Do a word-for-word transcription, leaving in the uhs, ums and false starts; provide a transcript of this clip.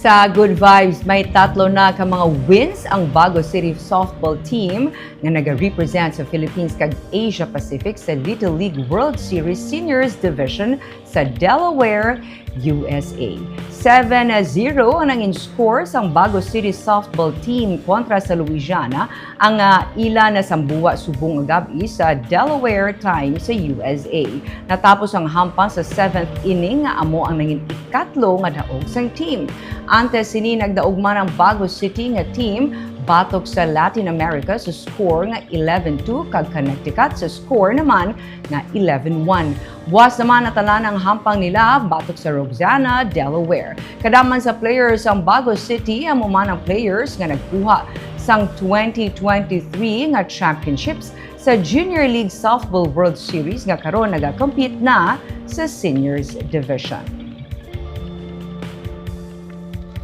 Sa Good Vibes, may tatlo na ka mga wins ang Bago City softball team nga naga-represent sa Philippines kag Asia Pacific sa Little League World Series Seniors Division sa Delaware, U S A. Seven zero ang nangin score sang Bago City softball team kontra sa Louisiana, ang, ah, ila nasambuwa subong nga gab-i sa Delaware time sa U S A. Natapos ang hampang sa seventh inning nga amo ang nangin ikatlo nga daog sang team. Antes sini, nagdaog man ang Bago City nga team batok sa Latin America sa score nga eleven two kag Connecticut sa score naman nga eleven one. Buas naman natalan ang hampang nila batok sa Roxana, Delaware. Kadam man sa players ang Bago City, amo man ang players nga nagkuha sang twenty twenty-three nga championships sa Junior League Softball World Series nga karon nagakompete na sa Seniors Division.